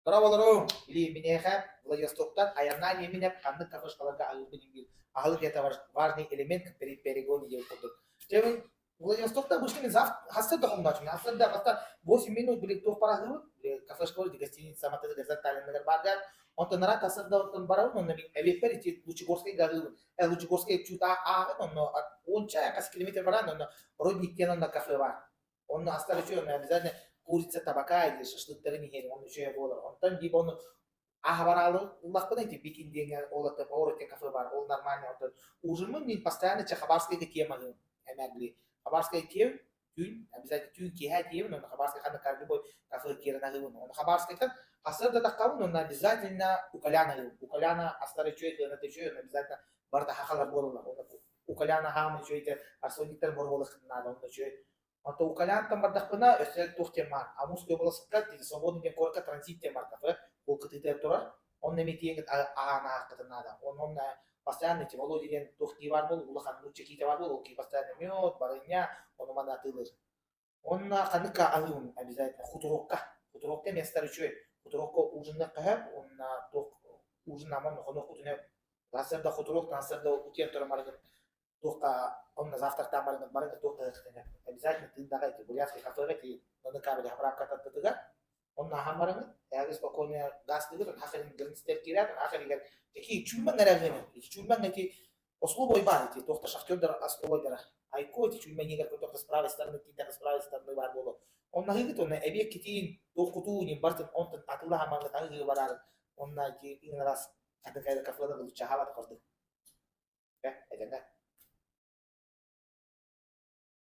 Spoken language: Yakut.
Дорооболоруҥ! Или миниэхэ Владивостоктан айаннаан иэминэп ханнык кафешкаларга аһыырбын иҥиир аһылык это важный элемент при перегоне диэн курдук. Дьэ мин Владивостокта обычно мин сарсыарда хомнооччум. Сарсыарда хаста 8 минут били туох бараһыыбыт, кафешка гостиница матыгы десерт таллинныгар баарга. Онтон нара тасырда оттон барабын, онно мин эбиэппэр ити Лучегорскайга аһыыбын. Лучегорскай чуть ааҕын, онно уонча хас километр баран, онно Родник диэн онно кафе баар. Онно астар үчүгэй, онно обязательно курица табака или шашлыктарын иһэр, онно үчүгэй буолар. Онтон либо ону аһабараалы ыллахпына ити Бикин диэҥҥэ ол это Поворот диэн кафе баар, ол нормально. Онтон ужиммын мин постоянно чэ Хабаровскайга тиэм аһыым. Эмээбили Хабаровскай тиэм, түүн, обязательно түүн киэһэ тиэбин, онно Хабаровскай ханна любой кафе киирэн аһыыбын. Онно Хабаровскайтан сарсыарда таххабын, онно обязательно у Коляна аһыыбын. У Коляна астара үчүгэй, кыаната үчүгэй, онно обязательно барыта хахалар буолаллар. Онно у Коляна аһаам үчүгэй, арсониктар боруобалыаххын наада, онно үчүгэй. Онтон у Колянтан бардахпына, өссө туох диэн баар, Амурскай уобаласка Свободный диэн куоракка транзит диэн бар кафе, ол кытыытыгар турар. Онно эмиэ тиийэҥҥит аһаан ааһыаххытын наада. Онно постоянно эти Володя диэн туох кии баар буол, улахан нуучча киитэ баар буол, ол кии постоянно мед, барыня, ону маны атыылыыр. Онно ханнык аһыыбын обязательно хуторокка. Хуторокка местар үчүгэй. Хуторокка ужинныахха сөп, уонна туох ужин аман хонуохпутун сөп. Сарсыарда хуторок, сарсыарда утуйан туран барыгын туохха онно завтрактаан баран баран туох да обязательно тыындаҕа ити бурятский кафеҕа ити аны кабель заправка тардытыгар онно аһан бараҥын эһиги спокойно гаастыгыт ахырын гринстер киирээт ахырыгар такие чүммэҥ эрэ ити чүммэҥ ити ослубой баар ити туохта шахтердар остолобойдара айко ити чүммэҥигэр туохта с правой стороны тиийдэх с правой стороны баар буолуо онно аһыыгыт онно эбиэк китиин туохкутуун бартын онтон атыллаһа маннык аһыы бараарын онно ити иҥ раз кафелар лучше аһаабат курдук этэҥҥэ.